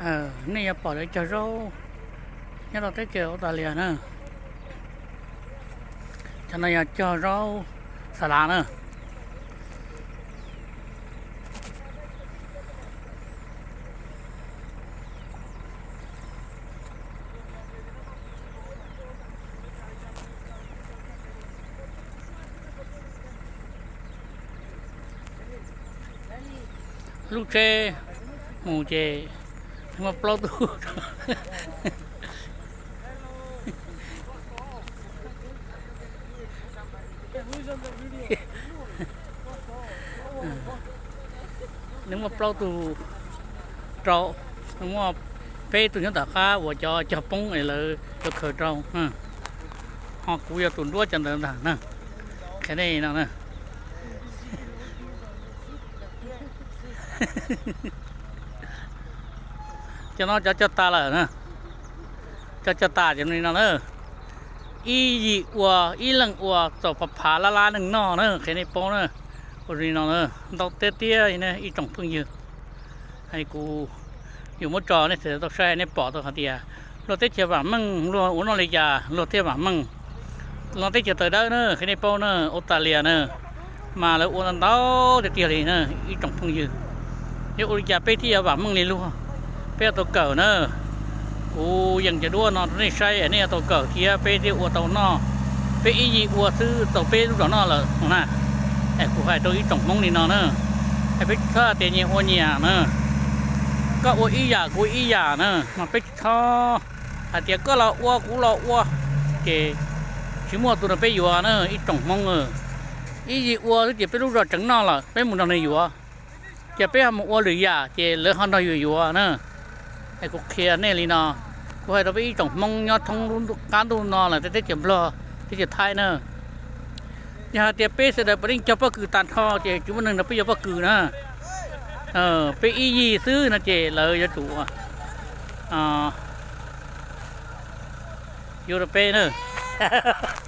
Nej yuav pom lawv cog zaub nyob rau teb chaws Australia na. Cov no yog cog zaub xa lav na. Lub tsheb mus ces muaj plaub tug. Nws muaj plaub tug rau, nws muaj peb tug nyob tom qab uas cov cog poob es lawv yuav khaws rau, ho kuv yog tus nruab cov ntawd ntag na. Qhia nej no na. Cov no cov cog tas lawm na. Cov cog tas cov li no na. Ib yim ua, ib leeg ua txaus phav phav lab lab neeg noj na, qhia nej paub na. Ua li no na, ntau tiag tiag ib tsoom phooj ywg. Kuv yuav muab tso nej tau saib, nej pom tau hais tias luag teb chaws vam meej luag ua noj li cas luag thiaj vam meej. Luag teb chaws tawv dawb na, qhia nej paub na, Australia na, mas lawv ua ntau ntau tiag tiag li na, ib tsoom phooj ywg. Yog ua li cas peb thiaj yuav vam meej li luag? Peb yuav tau kawm na. Kuv yees cov duab no rau nej saib, nej yuav tau kawm thiab peb thiaj ua tau noj. Peb ib yim ua xwb tau peb lub zos noj lawm na. Es kuv hais rau ib tsoom Hmoob li no na, es peb tsis txhob hais tias nyias ua nyias na. Koj ua ib yam kuv ua ib yam na, mas peb tsis txhob hais tias koj los ua kuv los ua, ces tsis muaj tus nrog peb yuav na ib tsoom Hmoob. Ib yim ua xwb ces peb lub zos tseem noj lawm peb mus nrog nws yuav. Ces peb ho mus ua lwm yam ces lawv ho nrog yus yuav na. Es kuv qhia nej li no, kuv hais rau peb ib tsoom Hmoob nyob thoob lub qab ntuj no los teb chaws Nplog, teb chaws Thaib na. Yog hais tias peb sawv daws puav leej cog pob kws tag nrho ces tsis muaj neeg nrog peb yuav pob kws na. Peb ib yig xwb no ces lawv yuav tsum yuav rau peb na.